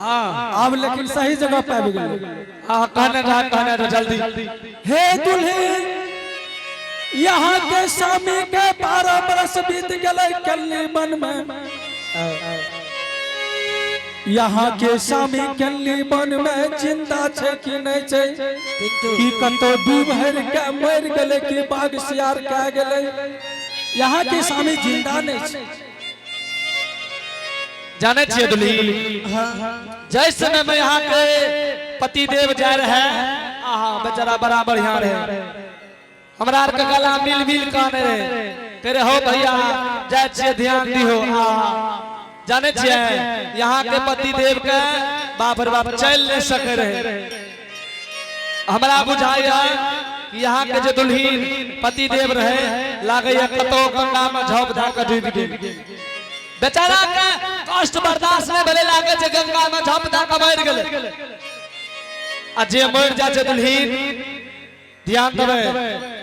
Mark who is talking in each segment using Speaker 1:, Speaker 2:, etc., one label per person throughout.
Speaker 1: हाँ।
Speaker 2: अब लेकिन सही जगह पे आबि गेलै।
Speaker 1: हाँ, कहने रहा, कहने रहा जल्दी।
Speaker 2: हे दुल्हन, यहाँ के स्वामी के 12 बरस बीत गेलै कल्ली मन में। यहाँ के स्वामी कल्ली मन में चिंता छै कि नहीं छै, कि कतौ डूब हर के मर गेलै कि बाघ सियार खा गेलै। यहाँ के स्वामी जिंदा नहीं छै।
Speaker 1: जाने छियै दुल्ही, जै समय में यहाँ के पति देव जा रहे, आहा बेचारा बड़ा बढ़िया रहे, हमरा आर के गला मिल मिल काने रहे, तेरे हो भैया जाय छियै ध्यान दिहो। आहा जाने छियै यहाँ के पति देव के बाप रे बाप चल नहीं सके रहे। हमरा बुझाइया कि यहाँ के जे दुल्हीन पति देव रहे, लागैया कतौ गंगा में झोप धा के डूबि गेल। बेचारा के कष्ट बर्दाश्त नहीं भेलै, लागे छै गंगा में झोप धा के मरि गेलै। आ जे मरि जाइ छै दुल्हीन, ध्यान देबै,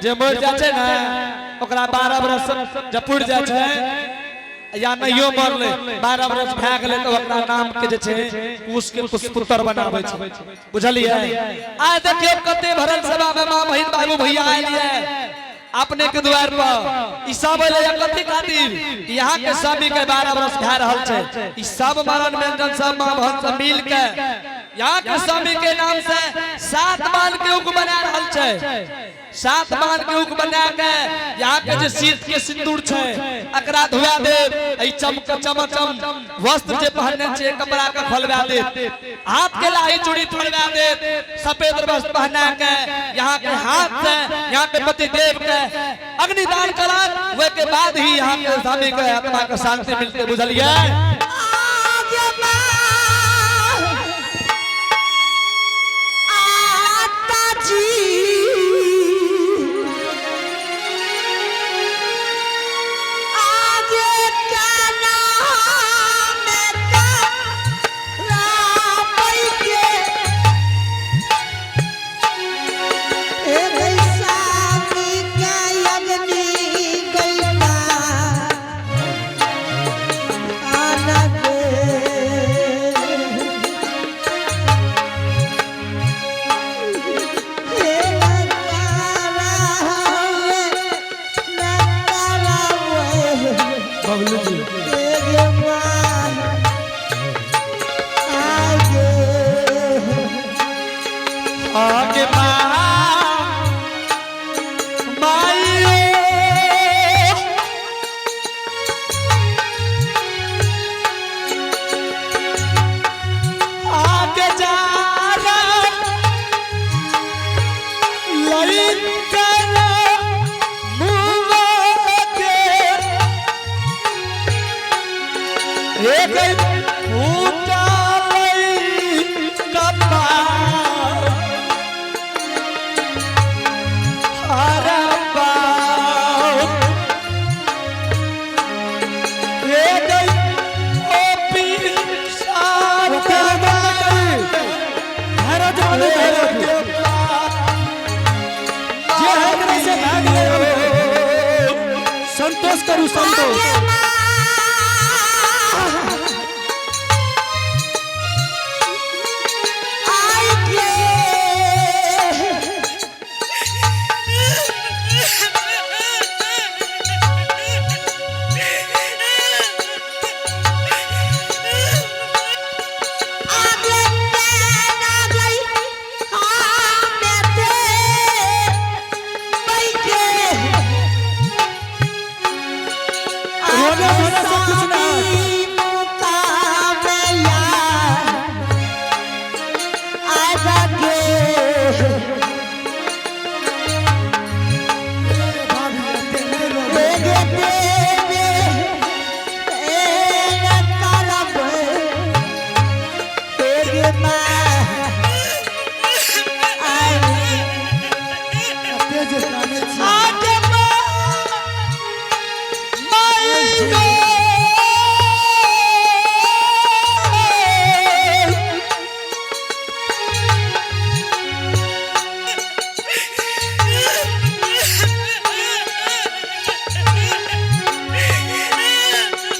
Speaker 1: जे मरि जाइ छै ने ओकरा 12 बरस जब पुरि जाइ छै या नहियो मरलै, 12 बरस भए गेलै तऽ ओकरा नाम के जे छै कुश के पुत्र बनाबै छै। बुझलियै? आइ देखियौ कते भरल सभा में माँ बहिन बाबू भैया आयल अपने के द्वार पर। ई सब एलै कथी खातिर? यहाँ के स्वामी के 12 बरस भए रहल छै। ई सब मरण व्यंजन सब माँ बहन सब मिल के यहाँ के स्वामी के नाम से 7 मान के उग बना रहल छै। 7 मान के उग बना के यहाँ के जे शीत के सिंदूर छै एकरा धुआ देब, ई चमक चमचम वस्त्र जे पहनने छै कपड़ा के खोलवा देब, हाथ के लाही चूड़ी खोलवा देब, सफेद वस्त्र पहना के यहाँ के हाथ से यहाँ के पति देव के अग्निदान करत, वे के बाद ही यहाँ के स्वामी के आत्मा के शांति मिलते। बुझलिए?
Speaker 2: बबलू जी,
Speaker 1: आगे आगे जा
Speaker 2: भैरव जमाने भैरव जे है एकरा से भाग ले। संतोष करू, संतोष। रोने धोने से कुछ ना।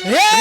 Speaker 1: हे।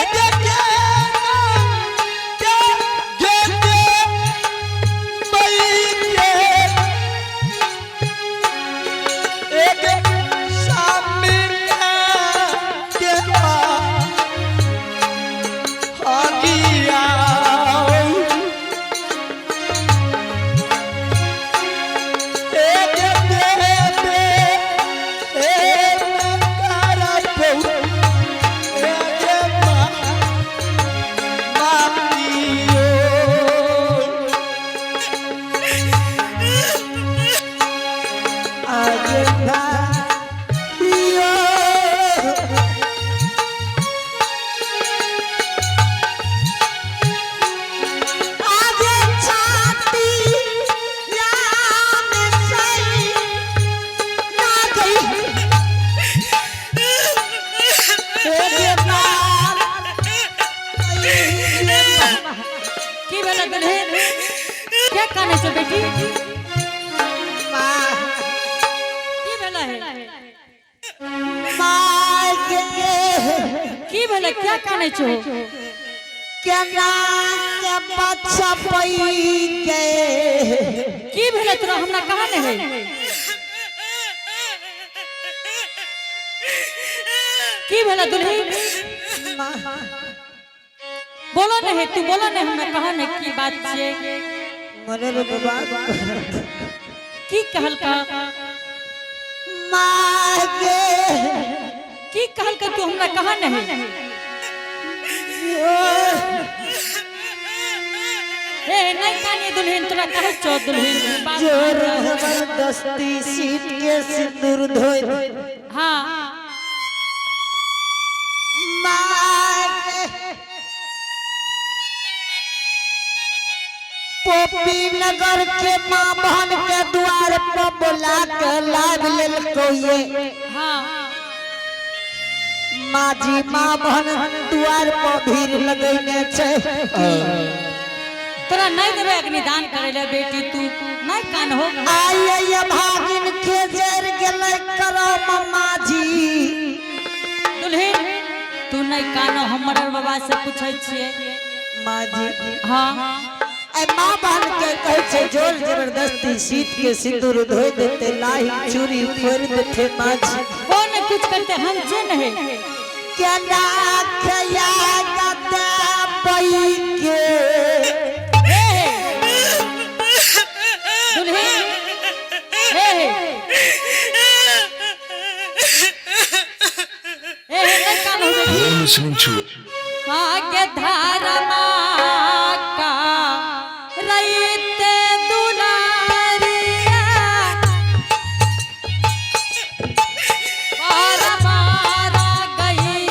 Speaker 3: दुल्हन, क्या काने छो बेटी? की भेला है? की भेला, क्या काने छो?
Speaker 4: केना के बच्चा पई के?
Speaker 3: की भेला तोरा, हमरा कहा नहीं है? की भेला दुल्हन, बोलो नहीं, तू बोलो नहीं, हमरा कहा नहीं की बात छे।
Speaker 4: मरे रे बाबा।
Speaker 3: की कहल का?
Speaker 4: माँ के।
Speaker 3: की कहल का, तू हमरा कहा नहीं? ए नहीं कानी दुल्हन, तोरा कहे छो दुल्हन बात।
Speaker 4: जोर जबरदस्ती सीट के सिंदूर धोई।
Speaker 3: हाँ।
Speaker 4: माँ के, पोपी नगर के माँ बहन के द्वार पर बोला के लाभ लेलको ये।
Speaker 3: हाँ।
Speaker 4: माँ जी, माँ बहन द्वार पर भीड़ लगैने छै।
Speaker 3: तोरा नहीं देबे अग्निदान करे ले बेटी, तू नहीं कान हो।
Speaker 4: आइए ये भागिन के जर गेलै करो मम्मा जी।
Speaker 3: दुल्हन, तू नहीं कानो, हमर बाबा से पूछै छियै।
Speaker 4: माँ जी।
Speaker 3: हाँ।
Speaker 4: ए माँ बहन के कहै छै, जोर जबरदस्ती सीत के सिंदूर धोइ देते, लाही चूड़ी फोड़ देते माँ जी।
Speaker 3: कौन कुछ करते, हम जे नहीं।
Speaker 4: केना खया गदा पई के?
Speaker 3: हे हे दुल्हन, हे हे हे हे, नहीं कान हो बेटी।
Speaker 5: You're listening to
Speaker 3: आगे धर्मा का रईते दुलारिया, बार बार गई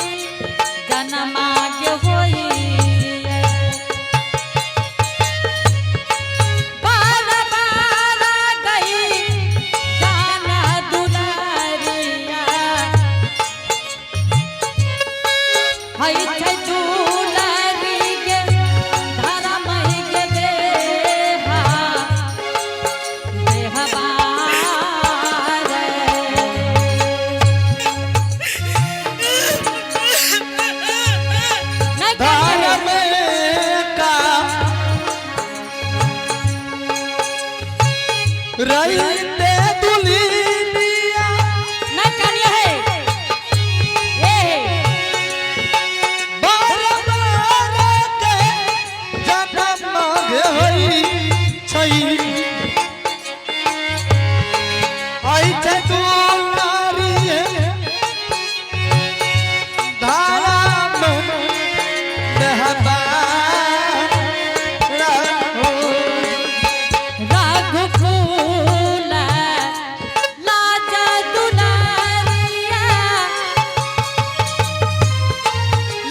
Speaker 3: जनमा के होई, बार बार गई जाना दुलारिया, हई छै दुलारी के धर्मई के देहा देहबार। नहीं
Speaker 1: धर्म
Speaker 3: कहते।
Speaker 1: का रईते दुल्हनिया।
Speaker 3: नहीं कहलिए है ए हे।
Speaker 1: बार बार के जन्म होई छै, आई छै दुलारी धारा में रहबा रहो।
Speaker 3: रघुकुल लाज दुलारिया,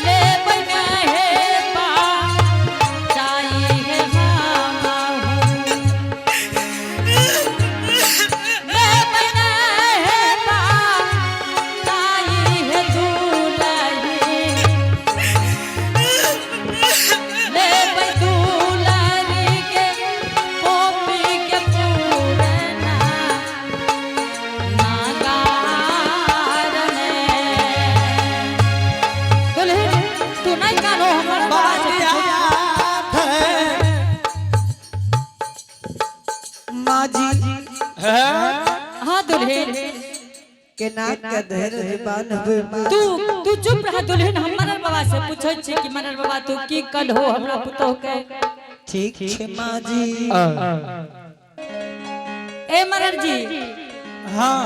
Speaker 3: लेबै नहे पा जाई हे हमहु। लेबै नहे पा जाई हे दुलही, लेबै दुलारी के पोपी के पूरना नागारने। दुल्हन, तू नहीं कानो, हमर बाबा से पूछो।
Speaker 4: माँ जी।
Speaker 1: है।
Speaker 3: हाँ दुल्हन।
Speaker 4: केना के धैर्य बान्हबै माँ?
Speaker 3: तू तू चुप रह दुल्हन, हम मरल बाबा से पूछै छी कि मरल बाबा, तू की कल हो हमरा पुतोह के?
Speaker 4: ठीक छै माँ जी।
Speaker 3: ए मरल जी।
Speaker 2: हाँ।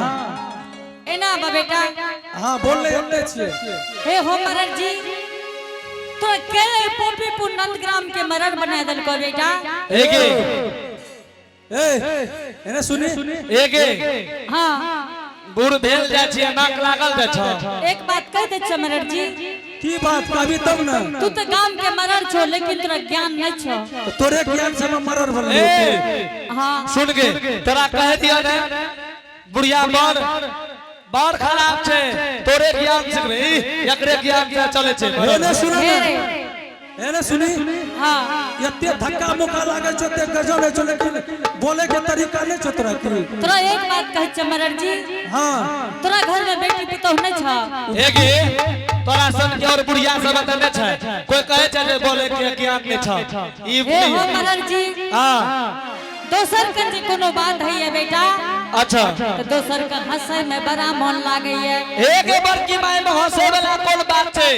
Speaker 3: एना बा बेटा।
Speaker 2: हाँ, बोल रहे, हमने छिए।
Speaker 3: हे हो मरल जी, तो के पोपीपुर नंदग्राम के मरल बना देलको बेटा?
Speaker 1: एगे।
Speaker 2: ए एने सुनी।
Speaker 1: एगे।
Speaker 3: हाँ।
Speaker 1: बूढ़ भेल जाइ छियै, नाक लागल जाइ छौ।
Speaker 3: एक बात कह दे छो मरल जी।
Speaker 2: की बात कहबी तब न।
Speaker 3: तू तो गांव के मरल छो, लेकिन तोरा ज्ञान नहीं छो।
Speaker 2: तो तोरे ज्ञान से हम मरर भरल।
Speaker 1: ए।
Speaker 3: हाँ।
Speaker 1: सुन गे, तोरा कह दिया ने, बुढ़िया बड़ बड़ खराब छै, तोरे ज्ञान से नहीं, एकरे ज्ञान से चले छै।
Speaker 2: एने सुन।
Speaker 3: हे रे।
Speaker 2: एने सुनी।
Speaker 3: हाँ।
Speaker 2: एते धक्का मुक्का लागै छौ, एते गजब होइ छौ, लेकिन बोले के तरीका नहि छौ तोरा की।
Speaker 3: तोरा एक बात कहै छियौ मरर जी।
Speaker 2: हाँ।
Speaker 3: तोरा घर में बेटी पुतोह नहीं छौ।
Speaker 1: एगे तोरा सन के और बुढ़िया सब एतऽ नहि छै, कोई कहै छै जे बोले के ज्ञान नहि छौ। ई
Speaker 3: हे हो मरर जी।
Speaker 1: हाँ।
Speaker 3: दोसर के जे कोनो बात है ये बेटा।
Speaker 1: अच्छा।
Speaker 3: तो दोसर के हंसै में बड़ा मन लागे ये।
Speaker 1: एक बड़की माय में हंसै वाला कोन बात छै?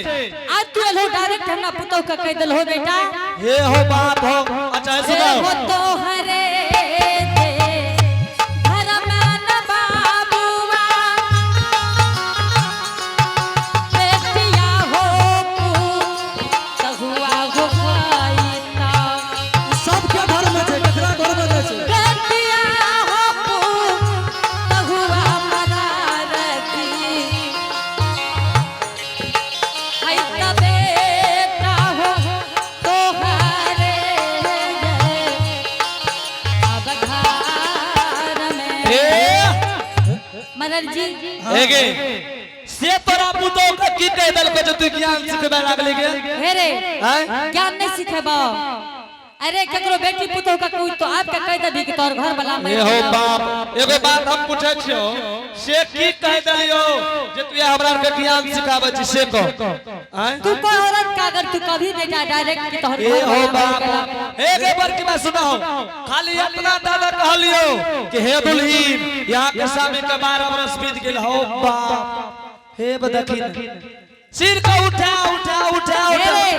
Speaker 3: आज तू एलहो डायरेक्ट हमरा पुतोह के कह देलहो बेटा।
Speaker 1: हे हो बाप हो। अच्छा
Speaker 3: हे
Speaker 1: सुनाओ।
Speaker 3: हो तोहरे दे धर्मन बाबुआ बेटिया हो तहुआ हो खाइता।
Speaker 2: सबके घर में छै, ककरा घर में नहि छै?
Speaker 3: बेटिया हो तहुआ मरारती हाय बेटा हो तोहरे अब घर में।
Speaker 1: हे
Speaker 3: मरर जी।
Speaker 1: एगे से तोरा पुतोह के की कह देलको जे तू ज्ञान सिखबे लागली गे?
Speaker 3: हे रे।
Speaker 1: आँय?
Speaker 3: ज्ञान नहीं सिखेबो। अरे ककरो बेटी पुतोह का कोई तो आपके कह देबी कि तोर घर वाला मर
Speaker 1: हे हो
Speaker 3: गेलौ।
Speaker 1: बाप, एगो बात हम पूछै छियौ, से की कह देलियौ जे तू हमरा के ज्ञान सिखाबै छी से कह? आँय?
Speaker 3: तू कोई औरत का अगर तू कभी बेटा डायरेक्ट कि तोहर
Speaker 1: ए
Speaker 3: घर
Speaker 1: हो
Speaker 3: वाला मर
Speaker 1: बाप,
Speaker 3: गेलौ।
Speaker 1: एगे बड़की बात सुनाओ, खाली अपना दादा कहलियौ कि हे दुल्हीन, यहाँ के स्वामी के 12 बरस बीत गेल। हो बाप, हे बदखिन सिर के उठा उठा उठा
Speaker 3: हे
Speaker 1: उठा।
Speaker 3: रे,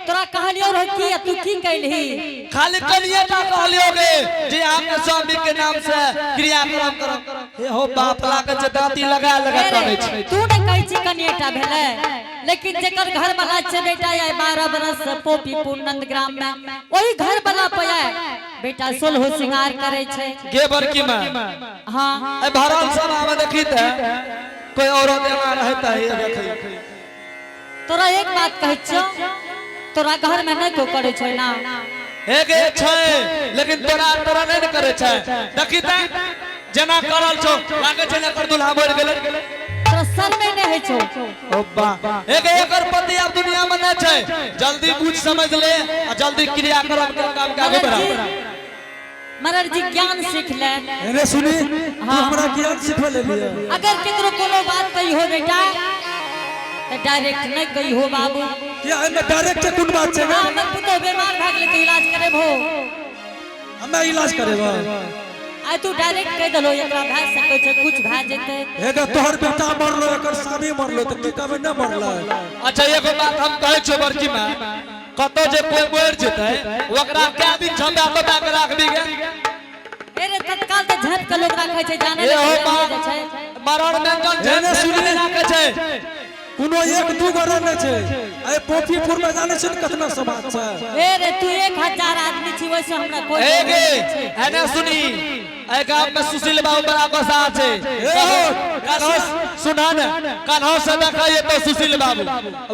Speaker 3: तोरा कहलियौ रह की आ तू की कैलही?
Speaker 1: खाली कलिए टा कहलियौ गे जे आपके स्वामी के नाम से क्रियाक्रम करब। हे हो बाप, लागे छै दांती लगा लगा
Speaker 3: हे
Speaker 1: करै
Speaker 3: रे,
Speaker 1: छै।
Speaker 3: तू ने कहै छी कनिएटा भेलै, लेकिन जेकर घर वाला छै बेटा आइ 12 बरस से पोपीपुर नंदग्राम में, ओही घर वाला पे आइ बेटा सोलहो श्रृंगार करै छै।
Speaker 1: गे बड़की मां।
Speaker 3: हाँ।
Speaker 1: ए भरल सभा में देखी त कोई औरत एना रहता है देखी।
Speaker 3: तोरा एक बात कहै छियौ, तोरा घर में नहीं को करै छै ना?
Speaker 1: एक एक छै, लेकिन तोरा तोरा नहीं ने करै छै। देखी त जेना करल छौ लागे छै ने एकर दुल्हा मरि गेलै।
Speaker 3: तोरा सर में नहीं होइ छौ।
Speaker 1: ओ बा, एक एकर पति आब दुनिया में नहीं छै। जल्दी बुझ समझ ले आ जल्दी क्रियाक्रम के काम के आगू बढ़ा।
Speaker 3: मरर जी ज्ञान सीख ले।
Speaker 2: अरे सुनी, तू हमरा ज्ञान सिखबै लेलियै।
Speaker 3: अगर केकरो कोनो बात कही हो बेटा तो डायरेक्ट नहीं कही हो बाबू।
Speaker 2: किया एहिमे डायरेक्ट कोन बात छै?
Speaker 3: हाँ, हमर पुतोह बीमार भए गेलै, तू इलाज करेबहो?
Speaker 2: हमे इलाज करेबो।
Speaker 3: आइ तू डायरेक्ट कहि देलहो एकरा भए सकै छै कुछ भए जेतै।
Speaker 2: हे गे, तोहर बेटा मरलो, एकर स्वामी मरलो, तऽ की कहबै नहि मरलै?
Speaker 1: अच्छा एगो बात हम कहै छियौ बड़की मां, कतौ जे कोई मरि जेतै ओकरा कै दिन झंडा बता के राखबी गे?
Speaker 3: अरे तत्काल तऽ झाँपि के लोक राखै छै, जाने
Speaker 1: ए हो
Speaker 3: नहि
Speaker 1: बाप,
Speaker 3: जाइ छै।
Speaker 1: मरण व्यंजन
Speaker 2: एने
Speaker 1: झंडा
Speaker 2: सुनी।
Speaker 1: राखै छै।
Speaker 2: कोनो एक दू गोरा नहि छै। अरे पोपीपुर में जाने छै ने कतना समाज छै।
Speaker 3: ए रे, तू 1000 आदमी छी, वैसे हमरा कोई
Speaker 1: ए गे,
Speaker 3: नहीं छै।
Speaker 1: एने सुनी, ए गाम में सुशील बाबू बड़ा गोसा छै।
Speaker 2: ए हो,
Speaker 1: सुना ने, कन्हो से देखा तो सुशील बाबू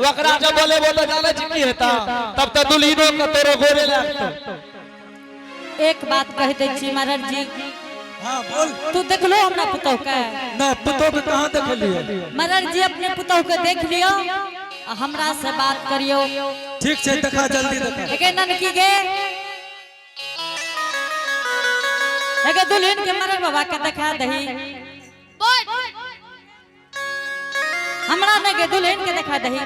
Speaker 1: ओकरा जब बोले बोले जाने छी की हेता, तब तो दुल्हिनो के तोरो गोरे लागतो।
Speaker 3: एक बात कह दै छी मरर जी।
Speaker 2: हाँ बोल।
Speaker 3: तू देखलो हमरा पुतोह के?
Speaker 2: ना, पुतोह के कहाँ देखलियै?
Speaker 3: मरर जी अपने पुतोह के देख लियो आ हमरा से बात करियो।
Speaker 2: ठीक छै, देखा जल्दी देखा।
Speaker 3: एके ननकी गे, एके दुल्हन के मरर बाबा के देखा दही। हमरा नहीं गे, दुल्हन के देखा दही।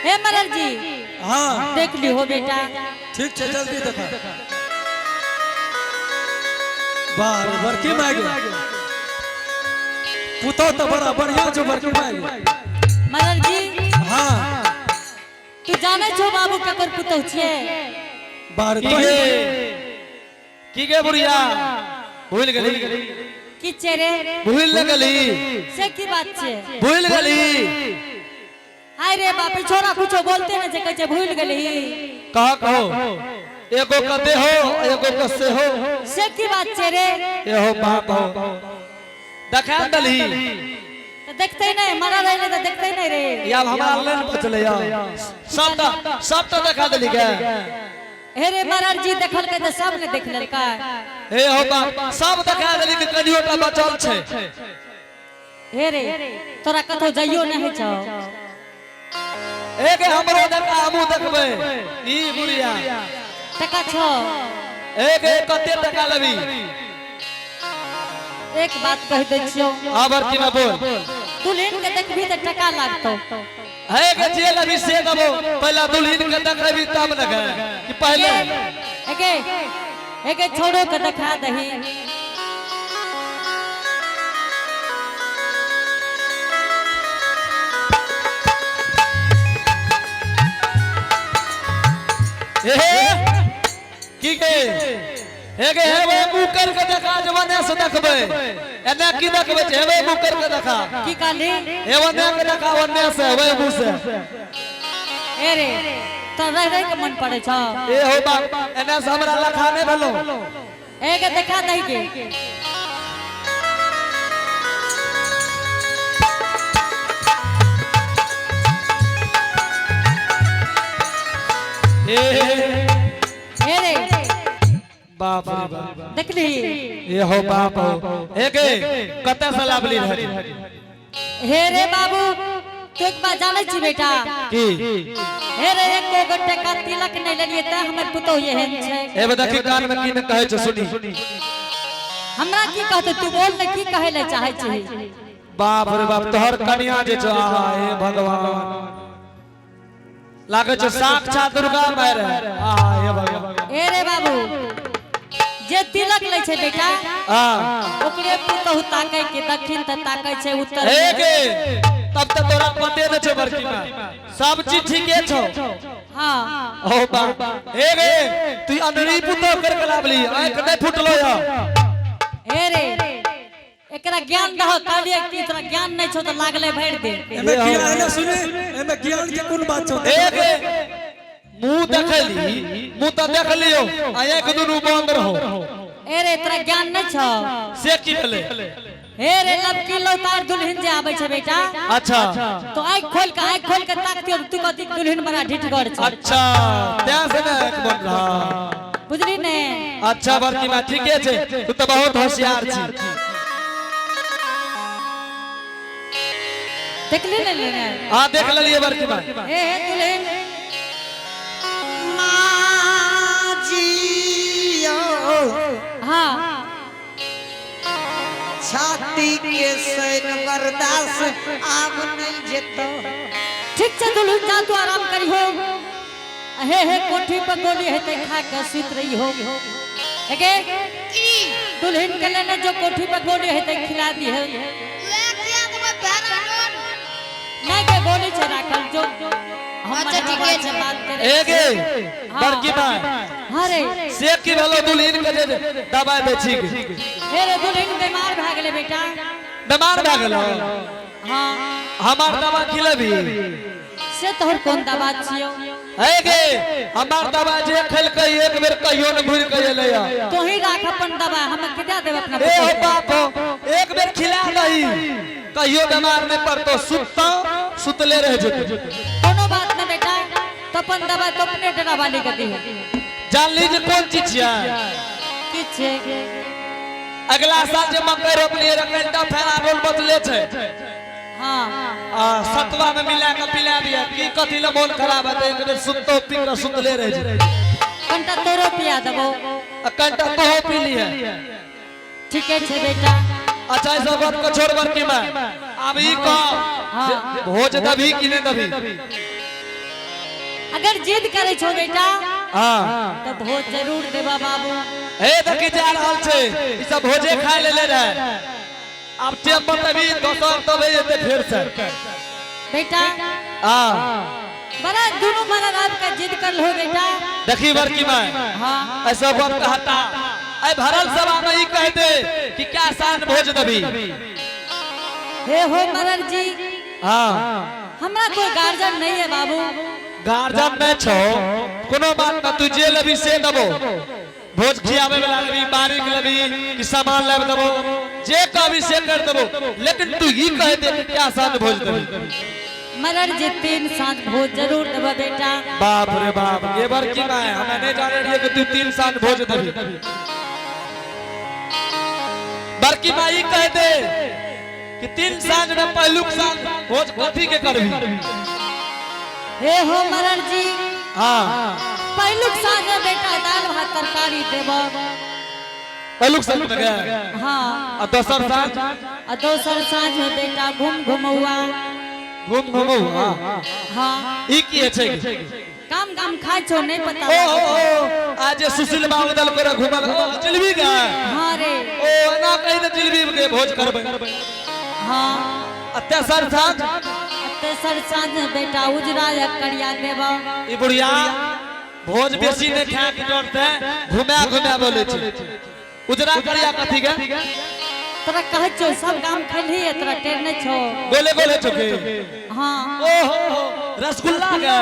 Speaker 3: हे मरर जी।
Speaker 2: हाँ।
Speaker 3: देख लिहो बेटा।
Speaker 2: ठीक छै, जल्दी देखा। बार बड़की माय गे, पुतोह तऽ बड़ा बढ़िया छौ बड़की माय गे।
Speaker 3: मरर जी।
Speaker 2: हाँ।
Speaker 3: तू जाने छो बाबू ककर पुतोह छियै?
Speaker 2: बार
Speaker 1: की गे, की गे बुढ़िया भूल गेली?
Speaker 3: की छै रे?
Speaker 1: भूल गेली?
Speaker 3: से की बात छै?
Speaker 1: भूल गेली?
Speaker 3: हाय रे बाप, छोरा कुछो बोलते नहीं छै, कहै छै भूल गेली।
Speaker 1: कहा कहो, एगो कते हो एगो कसे हो।
Speaker 3: से की बात छै रे?
Speaker 1: ए हो बाप हो, देखा दलही।
Speaker 3: तो देखते नहीं, मरा रहले तो देखते नहीं रे।
Speaker 1: या हमरा लाइन बचले या सब तो देखा देली के।
Speaker 3: हे रे मरर जी देखल के तो सब ने देख लेलका।
Speaker 1: हे हो बाप, सब देखा देली के कनियोटा बचल छै।
Speaker 3: हे रे तोरा कतौ जाइयो नहीं होइ छौ।
Speaker 1: एक हमरो देखा, हमहूँ देखबै ई बुढ़िया।
Speaker 3: टका छौ?
Speaker 1: एक एक कते टका लेबी?
Speaker 3: एक बात कहि दै छियौ।
Speaker 1: हाँ बड़की माँ, बोल।
Speaker 3: दुल्हन के देखबी तऽ टका लागतौ।
Speaker 1: है के जे लेबी से देबो, पहला दुल्हन के देखबी तब ने गे कि पहले।
Speaker 3: एगे एगे, छोड़ो के देखा दही।
Speaker 1: हे की गे, हे गे, हेबे मुँह कर के देखा, जवाने से देखबै, एने की देखबै छै? हेबे मुँह कर के देखा।
Speaker 3: की कहली?
Speaker 1: हेबे के देखा ओने से, हेबे मुँह से।
Speaker 3: ए रे, तो रह रह के मन पड़े छौ।
Speaker 1: ए हो बाप, एने से हमरा लखा नहीं भेलो।
Speaker 3: एगे देखा दही के।
Speaker 1: ए।
Speaker 3: हे रे।
Speaker 1: बाप रे बाप।
Speaker 3: देखली?
Speaker 1: ए हो बाप हो, हे गे, कते से लाबली रहे?
Speaker 3: हे रे बाबू, तू एक बात जानै छी बेटा?
Speaker 1: की?
Speaker 3: हे रे, एको गो टका तिलक नहीं लेलिए तैं हमर पुतोह एहन छै।
Speaker 1: ए देखी, कान में की ने कहै छै, सुनी।
Speaker 3: हमरा की कहते? तू बोल ने, की कहै ले चाहै छी?
Speaker 1: बाप रे बाप, तोहर कनिया जे छौ, आहा हे भगवान, लागै छै साक्षात दुर्गा माय रहे। आहा हे भगवान।
Speaker 3: ए रे बाबू, जे तिलक लै छै बेटा, ओकरे पुतोह ताकै के दक्षिण त ताकै छै, उत्तर।
Speaker 1: हे गे, तब त तोरा पते न छौ बड़की माँ, सब चीज ठीके छौ।
Speaker 3: हाँ।
Speaker 1: ओ बाप, हे गे, तू अनरी पुतोह करके लाबली, आंख नहीं फुटलो या?
Speaker 3: हे रे, एकरा ज्ञान दहो। कहलिए कि तोरा ज्ञान नहीं छौ त लागले भरि दे।
Speaker 2: एमे ज्ञान, सुने, एमे ज्ञान के कोन बात छौ?
Speaker 1: हे गे, मुंह देखली, मुंह त देख लियो, आ एक दुनू बंद रहो।
Speaker 3: ए रे, तोरा ज्ञान नहीं छौ?
Speaker 1: से की भेलै?
Speaker 3: हे रे, लबकी लौतार दुल्हन जे आबै छै बेटा, तो आँख खोल के ताकतियो, तू कहती दुल्हन बड़ा ढिठगर छै।
Speaker 1: अच्छा, तैं से ने एक बन रहा।
Speaker 3: बुझली ने?
Speaker 1: अच्छा बड़की माँ, ठीके छै, तू तऽ बहुत होशियार छी।
Speaker 3: देखली ने ने?
Speaker 1: हाँ, देख लेलिए बड़की माँ।
Speaker 3: हे हे दुल्हन।
Speaker 4: माँ जियो।
Speaker 3: हाँ।
Speaker 4: छाती के सैन बर्दाश्त आब नहीं जेतो।
Speaker 3: ठीक छै दुल्हन, जा तू आराम करी हो। हे हे, कोठी पर गोली हेतै, खा के सुत रही हो। हेगे, दुल्हन के लेने जो, कोठी पर गोली हेतै, खिला दी है। नहीं के, गोली छै राखल, जो हम
Speaker 5: अच्छा, ठीके
Speaker 3: से
Speaker 5: छै।
Speaker 3: बात करे।
Speaker 1: ए गे बड़की माँ।
Speaker 3: हाँ रे।
Speaker 1: से की भेलो दुल्हन के जे दवाई दै छी के?
Speaker 3: हे रे, दुल्हन बीमार भए गेलै बेटा।
Speaker 1: बीमार भए गेलो?
Speaker 3: हाँ।
Speaker 1: हमार दवा खिलेबी?
Speaker 3: से तोहर कोन दवा छियौ?
Speaker 1: हे गे, हमार दवा जे खेलकै, एक बेर कहियो न घुरि के एलै।
Speaker 3: तू ही राख अपन दवा, हम के दे देब अपना
Speaker 1: ए हो
Speaker 3: पुतोह के।
Speaker 1: बाप हो, एक बेर खिला दही, कहियो बीमार नहीं पड़तो, सुततो सुतले रह जेतो।
Speaker 3: कोनो बात नहीं बेटा, तो अपन दवा तो अपने डरा वाली के दी।
Speaker 1: जान ली जे कोन चीज छियै?
Speaker 3: की छै?
Speaker 1: अगला साल जे मकई रोपलियै रह, कनिटा फेरा रोल बचले छै। आ सतवा में मिला के पिला दिया की कथी ले मोन खराब हेतै, एक बेर सुततो पी के सुतले रह जेतै।
Speaker 3: कनिटा तोरो पिया देबो।
Speaker 1: आ कनिटा तोहो पी लिहे।
Speaker 3: ठीके छै बेटा।
Speaker 1: अच्छा, ई सब बात को छोड़ बड़की माँ, आब ई कह, भोज दबी कि नहीं दबी?
Speaker 3: अगर जिद करे छो बेटा, तो भोज जरूर देबा बाबू।
Speaker 1: हे देखी जा रहल छै, ई सब भोजे खा लेले रहे, आब टेम बतबी, दोसर तबे जेतै फेर से।
Speaker 3: बेटा, बड़ा दोनों बड़ा रात का जिद कर लो बेटा।
Speaker 1: देखी बड़की माँ, ऐसा बात कहता ऐ भरल सभा में ई कह दे कि क्या शान भोज दबी।
Speaker 3: हे हो मरर जी, हमरा कोई गार्जियन नहीं है बाबू।
Speaker 1: गार्जियन नहीं छो, कोनो बात ना, तू जे लेबी से दबो। भोज खियावे वाला लेबी, बारीक लेबी कि सामान लेब दबो, जे कहबी से कर दबो, लेकिन तू ई कह दे कि क्या शान भोज दबी।
Speaker 3: मरर जी, 3 साँझ भोज जरूर देबा बेटा।
Speaker 1: बाप रे बाप, ये बड़की माँ, हमें नहीं जाने रहिए कि तू 3 साल भोज दबी। बड़की माँ, ई कह दे कि तीन साँझ में पहलुक साँझ भोज कथी के करबी?
Speaker 3: हे हो मरर जी।
Speaker 1: हाँ।
Speaker 3: पहलुक साँझ में बेटा दाल भात तरकारी देब।
Speaker 1: पहलुक साँझ में गए।
Speaker 3: हाँ।
Speaker 1: आ दोसर साँझ?
Speaker 3: आ दोसर साँझ में बेटा घूम घुमौआ।
Speaker 1: घूम घुमौ। हाँ।
Speaker 3: हाँ।
Speaker 1: ई की छै?
Speaker 3: काम काम खाइ छौ नहीं पता।
Speaker 1: ओ हो हो, आज जे सुशील बाबू दल करे घुमल ओ जिलबी गए।
Speaker 3: हाँ रे।
Speaker 1: ओ एना कहि ने जिलबी के भोज करबै।
Speaker 3: हाँ।
Speaker 1: आ तेसर साँझ?
Speaker 3: आ तेसर साँझ में बेटा उजरा या करिया देब।
Speaker 1: ई बुढ़िया भोज बेसी नहीं खाए के डरते घुमा घुमा बोले छै। उजरा करिया कथी के?
Speaker 3: तोरा कहै छौ सब काम खेलही है तोरा टेर नहीं छौ।
Speaker 1: गोले गोले चुके।
Speaker 3: हाँ।
Speaker 1: ओ हो हो, रसगुल्ला के।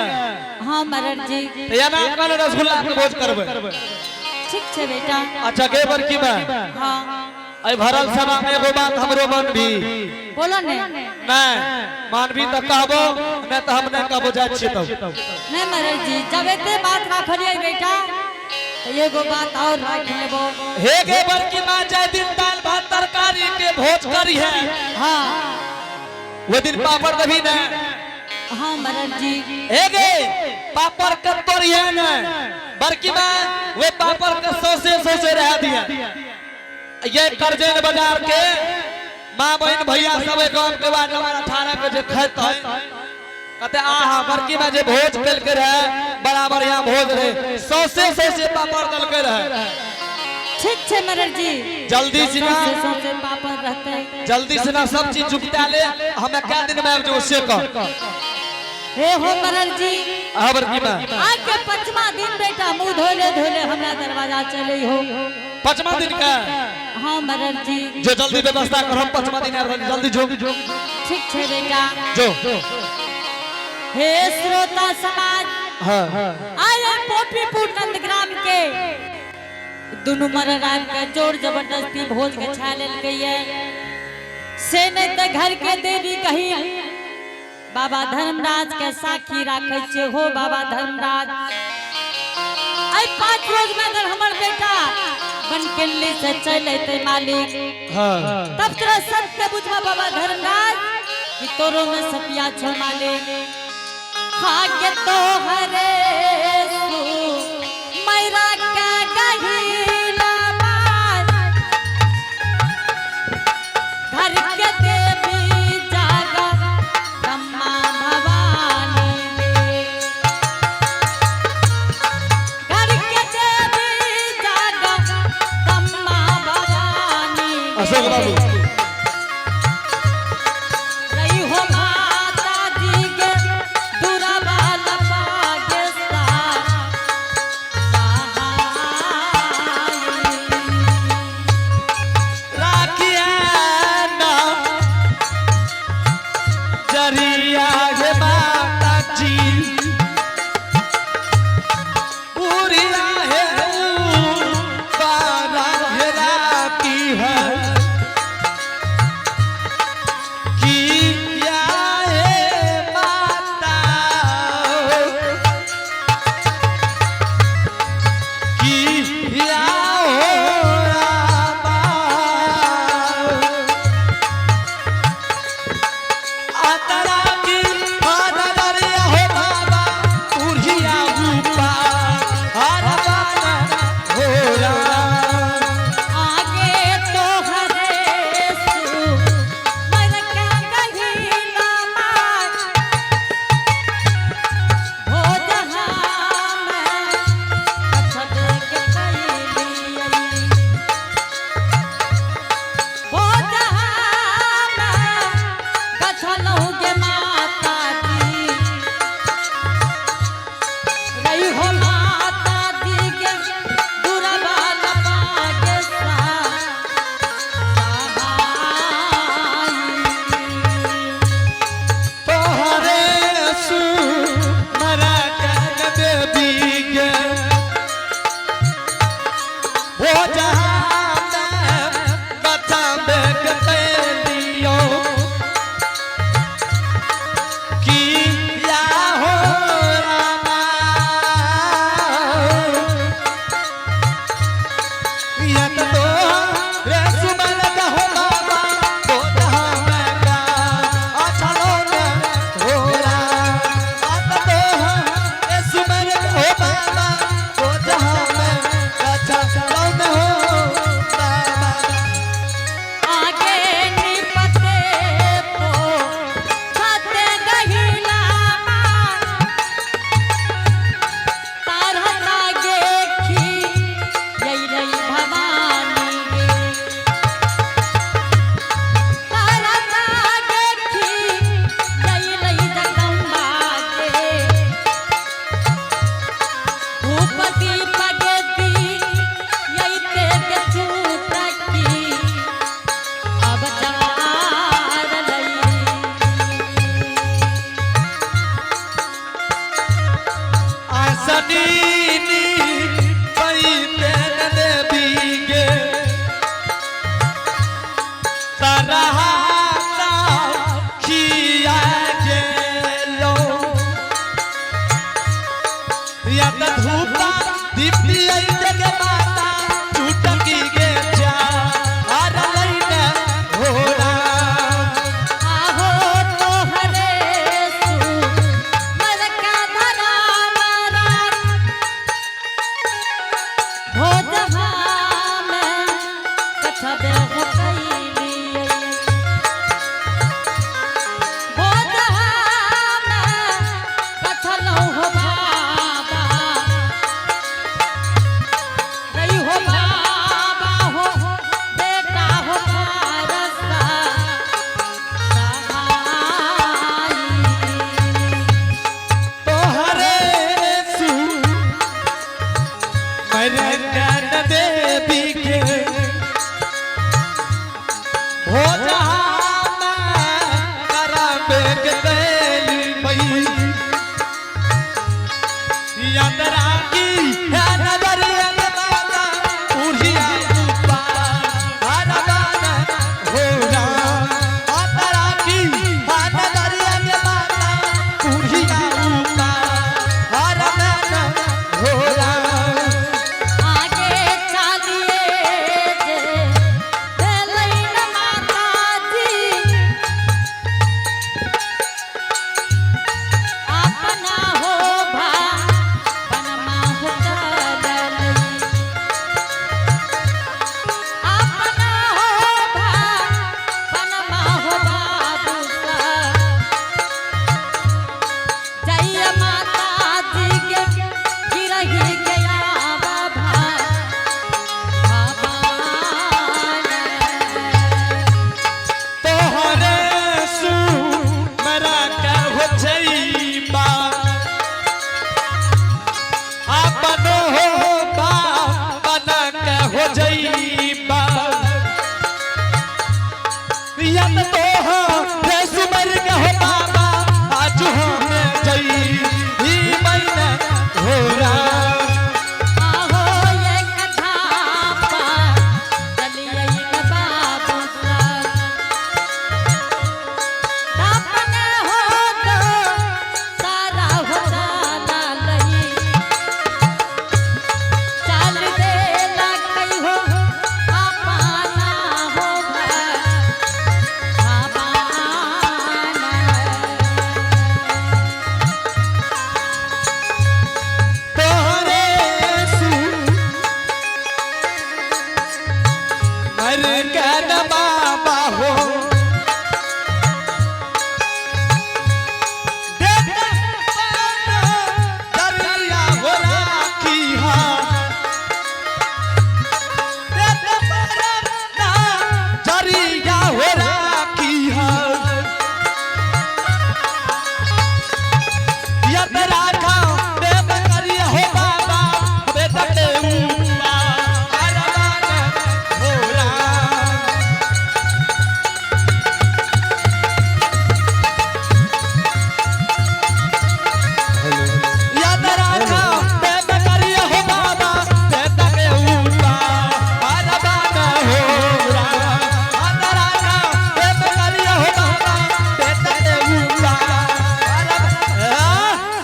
Speaker 3: हाँ मरर जी।
Speaker 1: त एना कहलो रसगुल्ला के भोज करबै।
Speaker 3: ठीक छै बेटा।
Speaker 1: अच्छा गे बड़की में।
Speaker 3: हाँ।
Speaker 1: अइ भरल सभा में एगो बात हमरो मन भी।
Speaker 3: बोलो ने।
Speaker 1: नहीं मानवी तो कहबो नहीं तो हम नहीं कहबो, जाइ छियै तब।
Speaker 3: नहीं मरर जी, जब एते बात राखलियै बेटा तो एगो बात और राख लेबो।
Speaker 1: हे गे बड़की माँ, जाय दिन दाल भात तरकारी के भोज करी है।
Speaker 3: हाँ।
Speaker 1: वो दिन पापड़ दबी ने।
Speaker 3: हाँ मरर जी।
Speaker 1: हे गे पापड़ के तोड़िए ने बड़की माँ, वे पापड़ के सौसे सौसे रह दिया। ये करजन बाजार के माँ बहन भैया सब गांव के बाद हमारा 18 के जे खेत है कहते आहा बड़की माँ जे भोज कल के रहे बड़ा बढ़िया भोज रहे, सौसे सौसे पापड़ दल के रहे।
Speaker 3: ठीक छै मरर जी।
Speaker 1: जल्दी से ना।
Speaker 3: सौसे सौसे पापड़ रहते।
Speaker 1: जल्दी से ना सब चीज जुगता ले, हमें क्या दिन में आबि जो से कह।
Speaker 3: हे हो मरर जी।
Speaker 1: हाँ बड़की माँ।
Speaker 3: आज के 5वां दिन बेटा मुंह धोले धोले हमरा दरवाजा चले हो।
Speaker 1: 5वां दिन का?
Speaker 3: हाँ मरर जी।
Speaker 1: जो जल्दी व्यवस्था कर, हम 5वां दिन आबि रहल, जल्दी जो।
Speaker 3: ठीक छै बेटा।
Speaker 1: जो।
Speaker 3: हे श्रोता समाज।
Speaker 1: हाँ।
Speaker 3: आए पोपीपुर नंदग्राम के दुनू मरर आबि के जोर जबरदस्ती भोज के छा लेलकै ये। से नहीं तो घर के देवी कही बाबा धर्मराज के साखी राखे छे हो बाबा धर्मराज। आई 5 रोज में अगर हमर बेटा बनकिल्ली से चल अते मालिक।
Speaker 1: हाँ।
Speaker 3: तब तोरा सत्य बुझा बाबा धर्मराज कि तोरो में सतिया छो मालिक। खाके तो हरे सु मैरा का गहीला बात घर के देवी जागा ब्रह्मा भवानी। घर के देवी जागा ब्रह्मा भवानी।
Speaker 1: अशोक बाबू।
Speaker 3: रही हो माता जी के दुराबाल पागे साथ।
Speaker 1: सनीनी पैतेन देवी गे तरहा खिया गेलो या त धूपा दीप्ति जग माता चुटकी गे चा हर लैने होरा
Speaker 3: आहो तोहरे सु मरका धरा मारा भोजहा में कछबे हो कैलियै भोजहा में कछलौ हो बाबा रही हो बाबा हो बेटा हो भारसा
Speaker 1: तोहरे सु मरे ज्ञान देवी के हो जहाँ करबे के बेली भई याद राखी है नजरिया माता उड़िया ऊपर हर गाना हो रा याद राखी है नजरिया माता उड़िया ऊपर हर गाना हो रा
Speaker 3: आगे चालिए जे भेलैन माताजी अपना हो भा बनमा हो चललै अपना हो भा बनमा हो बाबू सा जय माता जी के गिरही गया बाबा
Speaker 1: तोहरे सु मरा के हो जइबा आपन हो बा बना के हो जइबा यत तोहरे सुमर के हो बाबा आज हम जई ही मैना हो रा
Speaker 3: आहो ये कथा पा चलिए न बाबू सा दापन हो तो सारा हो जाना लही चाल दे लकई हो आपाना हो बाबाना।
Speaker 1: तोहरे सु मर के न बाबा हो देख दरिया हो राखी हा देख परना दरिया हो राखी हा यत राखा देव करिया हो बाबा बेटा के ऊपा अरमान हो राम याद राखा देव करिया हो बाबा बेटा के ऊपा अरमान हो राम याद राखा देव करिया हो बाबा बेटा के ऊपा अरमान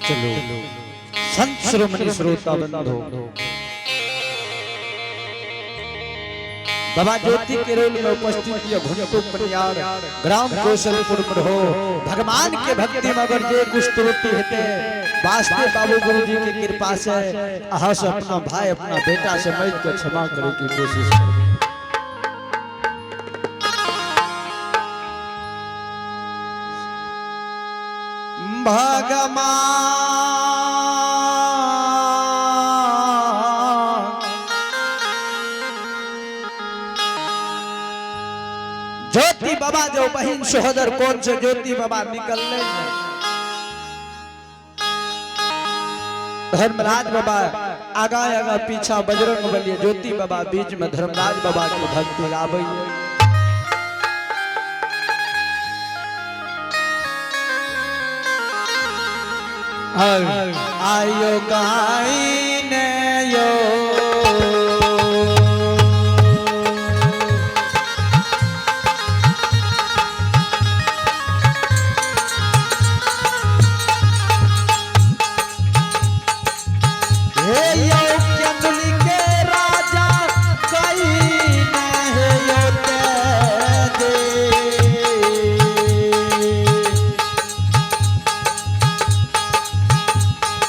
Speaker 2: चलो संत श्रोमणी श्रोता बंधो, बाबा ज्योति के रोल में उपस्थित ये घुंटू पनियार ग्राम कौशलपुर हो। भगवान के भक्ति में अगर जे कुछ त्रुटि हेते वास्ते बाबू गुरु जी की कृपा से अहाँ से अपना भाई अपना बेटा समझ के क्षमा करे की कोशिश करो।
Speaker 4: भगवान ज्योति बाबा जो बहिन सोहदर कौन से ज्योति बाबा निकलने धर्मराज बाबा आगा आगा पीछा बजरंग बली ज्योति बाबा बीच में धर्मराज बाबा के भक्ति गाबै। आयो गाई ने यो हे यो चंदुली के राजा कई ने हे यो ते दे।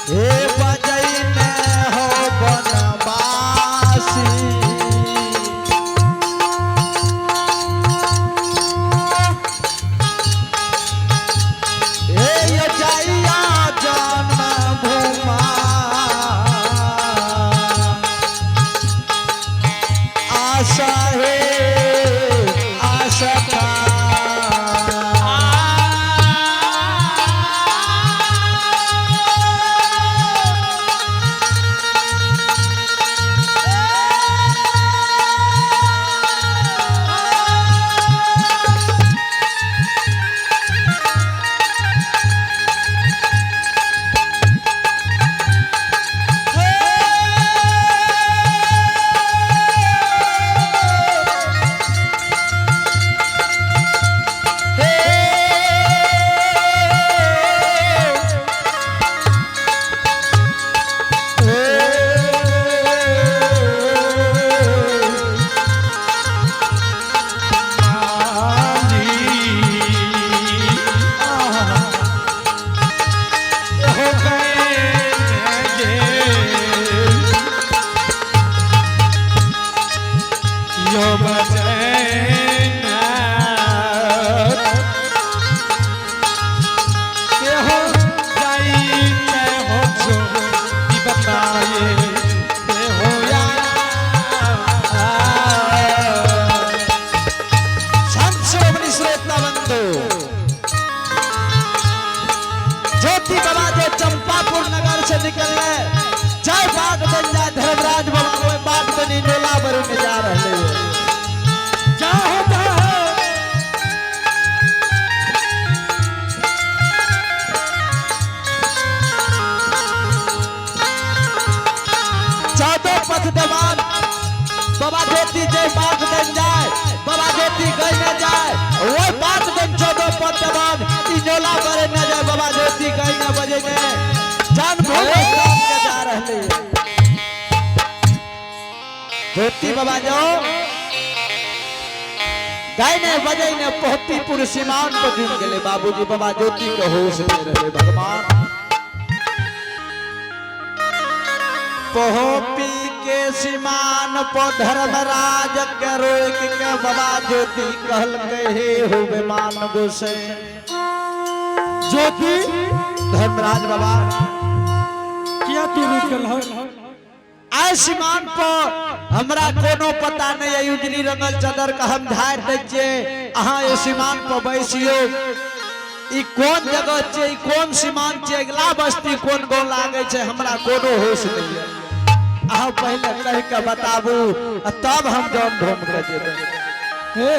Speaker 4: हे बजई ने हो बनवासी। हे यो जाइया जन्म भूमा आशा हे आशा का। संत शिरोमणि श्रोता बंधु ज्योति बाबा जो चंपापुर नगर से निकल रहे जय बाग बन जाए धर्मराज बाबा वो बाग बनी नोला बरू में जा रहे हैं।
Speaker 2: जाहो जाहो।
Speaker 4: चौदह पथ दबान बाबा ज्योति जय बाग बन जाए बाबा ज्योति गई न जाए वो बात बन 14 पथ दबान ई नोला बरे न जाए बाबा ज्योति गई न बजे ने जान भूल के जा रहे हैं। ज्योति बाबा जो गाय ने बजे ने पोहतीपुर सीमान पर जुट गए बाबूजी बाबा ज्योति के होश में रहे भगवान। पोहपी के सीमान पर धर्मराज के रोक के बाबा ज्योति कहल के हे हो बेमान गोसे।
Speaker 2: ज्योति
Speaker 4: धर्मराज बाबा
Speaker 2: किया तू रुकल हो?
Speaker 4: आय सीमान पर हमरा कोनो पता नहीं है उजली रंगल चादर का हम झाड़ दै छियै, अहाँ ये सीमान पर बैसियो। ई कोन जगह छै, ई कोन सीमान छै, अगला बस्ती कोन गाँव लागे छै, हमरा कोनो होश नहीं है। अहाँ पहले कह के बताबू आ तब हम जौन घूम के जेबै।
Speaker 2: हे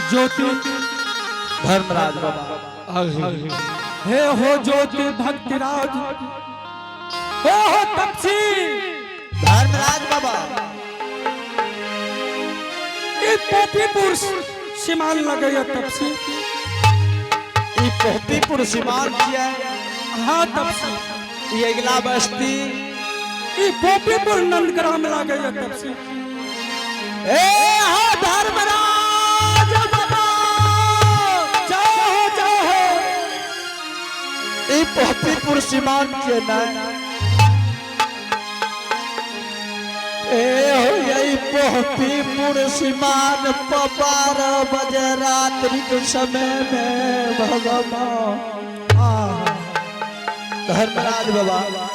Speaker 2: ज्योति
Speaker 4: धर्मराज बाबा
Speaker 2: हे हो ज्योति भक्तिराज हे हो तपसी
Speaker 4: धर्मराज बाबा
Speaker 2: ई पोपीपुर सीमान लगैया तपसी।
Speaker 4: ई पोहतीपुर सीमान छियै।
Speaker 2: हाँ तपसी।
Speaker 4: ई अगला बस्ती
Speaker 2: ई पोपीपुर नंदग्राम लगैया तपसी।
Speaker 4: ए हो धर्मराज बाबा
Speaker 2: जाहो जाहो।
Speaker 4: ई पोहतीपुर सीमान छियै ने। ए हो यही पोहपीपुर सीमान पर 12 बजे रात्रि के समय में भगवान। आहा। धर्मराज बाबा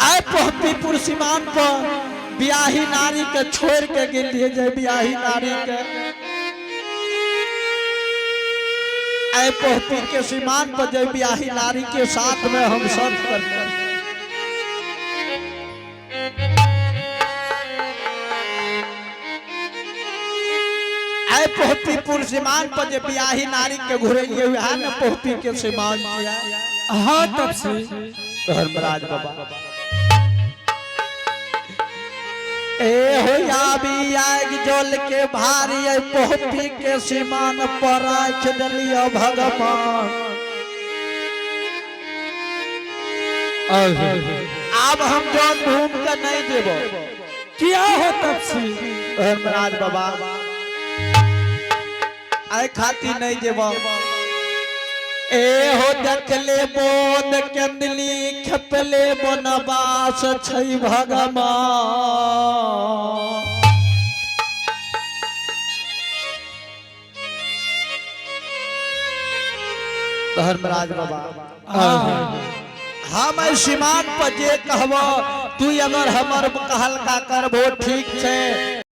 Speaker 4: आए पोहपीपुर सीमान पर बियाही नारी के छोड़ के गेलिए जे बियाही नारी के आए पोहपी के सीमान पर जे बियाही नारी के साथ में हम सब करते। आए पोहपीपुर सीमान पर जे बियाही नारी के घुरेलिए वह न पोहपी के सीमान छियै।
Speaker 2: हाँ तपसी।
Speaker 4: धर्मराज बाबा ए हो आबी आग जल के भारी ए पोहपी के सीमान पर राख देलियो भगवान। आब हम जौन घूम के नहीं देबो।
Speaker 2: क्या हो तपसी?
Speaker 4: धर्मराज बाबा आए खाती नहीं देबो। ए हो देखले बोन केंदली खेपले बनवास छै भगवान। धर्मराज बाबा हम एहि सीमान पर जे कहबो तू अगर हमर कहल का करबो ठीक छै।